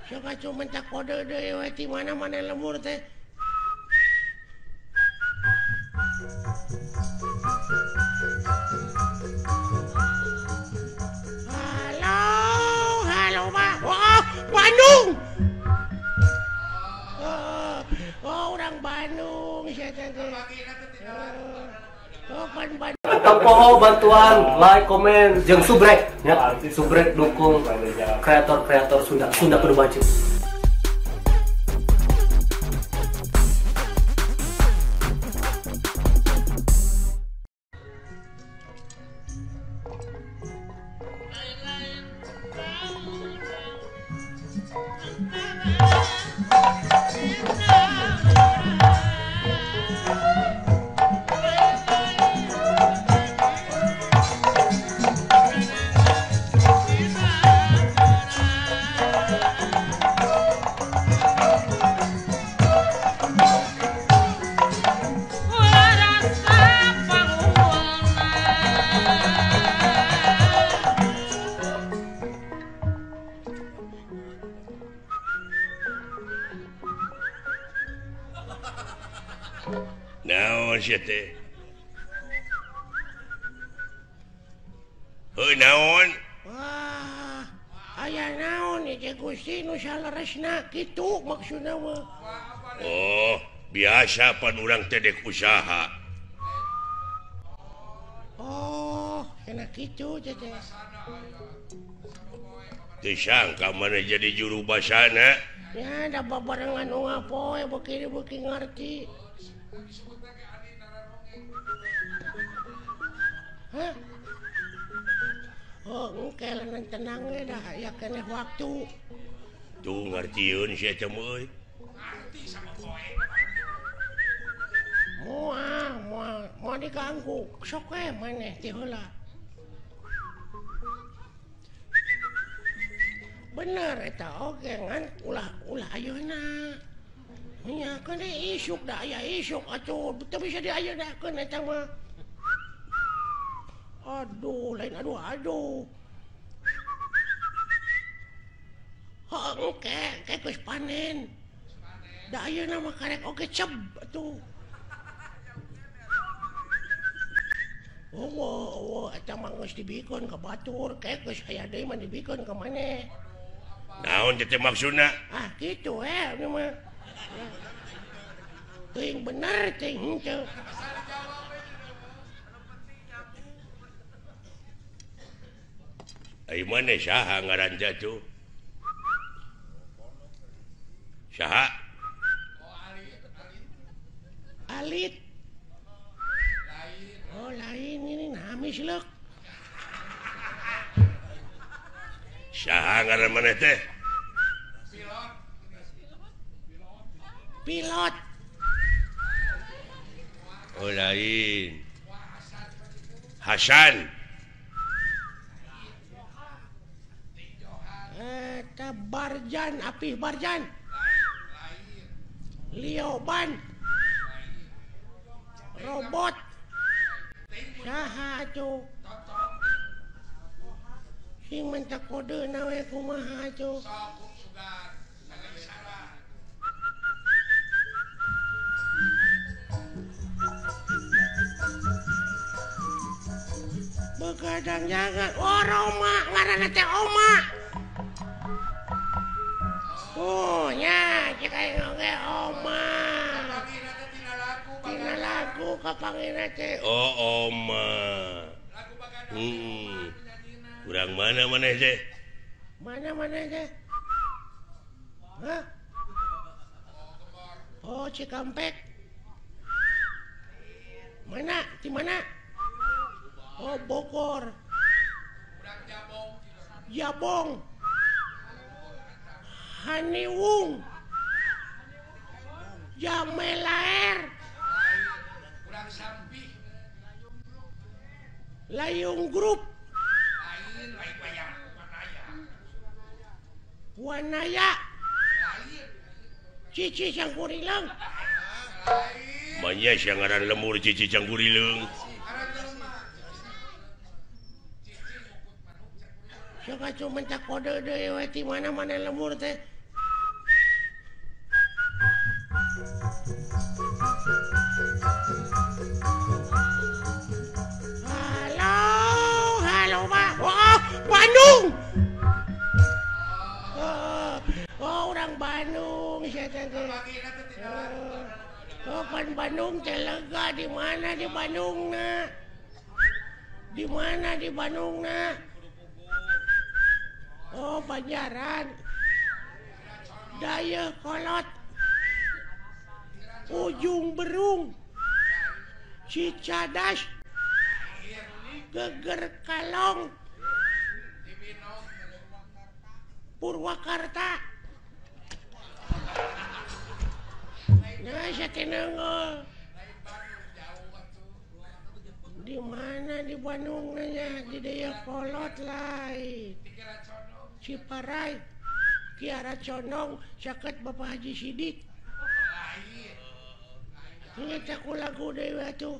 Sok atuh minta kode deui we ti mana-mana lembur teh. Halo, halo Pak. Oh, Bandung. Oh, oh orang Bandung sia teh. Oh, pan Bandung. Tempoho bantuan, like, komen, jeung subrek ya. Subrek dukung kreator-kreator Sunda, Sunda kudu maju. Naon sia teh? Heuh naon? Wah, aya naon ieu Gusti nu saleresna kitu maksudna mah. Oh, biasa pan urang teh dek usaha. Oh, kena kitu teh. Teu sangka maneh jadi juru basana. Ya, da babarengan unggal poe beuki-beuki ngarti. Hah? Oh, engke leungeun tenang we dah aya keneh waktu. Tuh ngartieun sia teh euy. Ngarti sama koe. Moal, moal, moal diganggu. Sok we maneh ti heula. Bener eta oge ngan ulah ulah ayeuna. Nya keun isuk da aya isuk atuh teu bisa diayenakeun eta mah. Aduh, lain aduh aduh. Heuh engke, engke geus panen. Da ayeuna mah karek oge ceb atuh. Oh, oh, eta mah geus dibikeun ka batur, ke geus aya deui mah dibikeun ka maneh. Naon teh maksudna? Ah, kitu we ieu mah. Teuing bener teuing henteu. Ai maneh saha ngaran teh atuh? Saha? Alit. Oh, lain ini namis leuk. Saha ngaran maneh teh? Pilot. Oh, lain. Hasan. Eta Barjan, Apih Barjan. Lioban. Robot. Saha atuh? Sing minta kodeuna we kumaha atuh? Begadang jangan. Oh, Roma ngaranna teh Oma. Oh, nya cek aing oge Oma. Tina lagu kapangina teh. Oh, Oma. Urang mana maneh teh? Mana maneh teh? Hah? Oh, Cikampek. Mana? Di mana? Oh, Bogor. Jabong. Haniwung. Jamelaer. Layung Group. Wanaya. Cici Cangkurileung. Manya sia ngaran lemur Cici Cangkurileung. Sok atuh minta kode deui we ti mana-mana lembur teh. Bandung sia teh. Oh, pan Bandung teh lega di mana di Bandungna? Di mana di Bandungna? Oh, Banjaran. Dayakolot. Ujung Berung. Cicadas. Geger Kalong. Purwakarta. Nah, saya tenang. Di mana di Bandung nanya di Dayakolot lain. Ciparai, Kiara Condong, caket Bapak Haji Sidik. Ini aku lagu dewa tuh.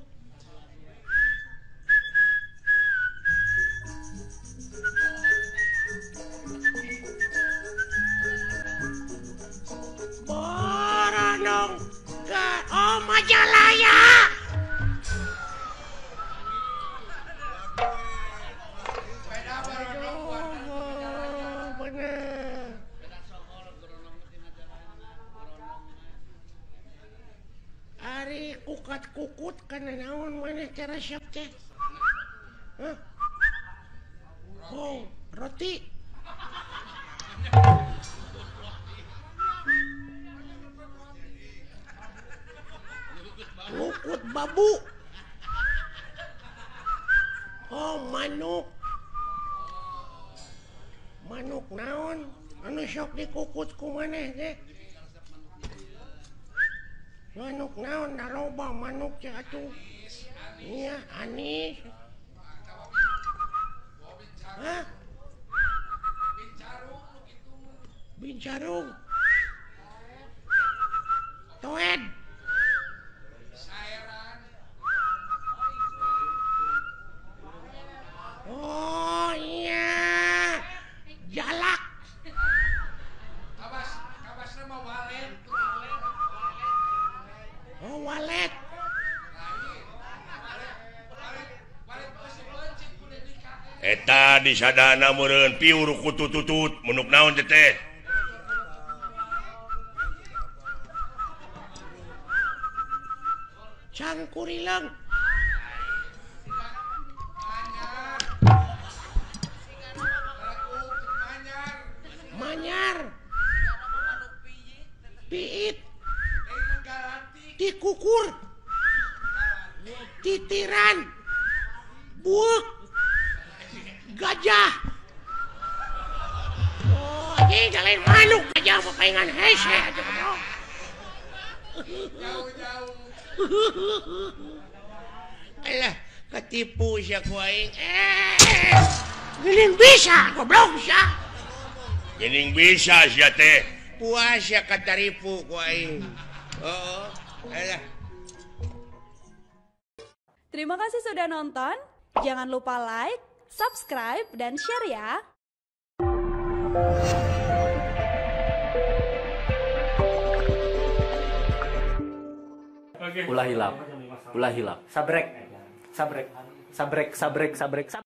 Boronong ke oh Majalaya. Aduh, bener. Ari kukat-kukut kana naon maneh teh resep teh? Hah? Oh, roti. Lukut babu. Oh, manuk. Manuk naon? Anu sok dikukut ku maneh teh? Manuk naon da loba manuk teh atuh. Iya, anis. Hah? Bincarung. Toed. Oh iya, jalak. Kabasna mah walet. Oh walet. Eta disadana meureun piur kutututut menuk naon teh teh. Cangkurileung. Manyar. Piit. Tikukur. Titiran. Buuk. Gajah. Oh, ini lain manuk gajah mah paingan hese aja goblok. Jauh-jauh. Alah, ketipu sia ku aing. Geuning bisa goblok sia. Geuning bisa sia teh. Puas sia kataripu ku aing. Heeh. Alah. Terima kasih sudah nonton. Jangan lupa like, subscribe, dan share ya. Ulah hilap, ulah hilap. Sabrek, sabrek, sabrek, sabrek, sabrek.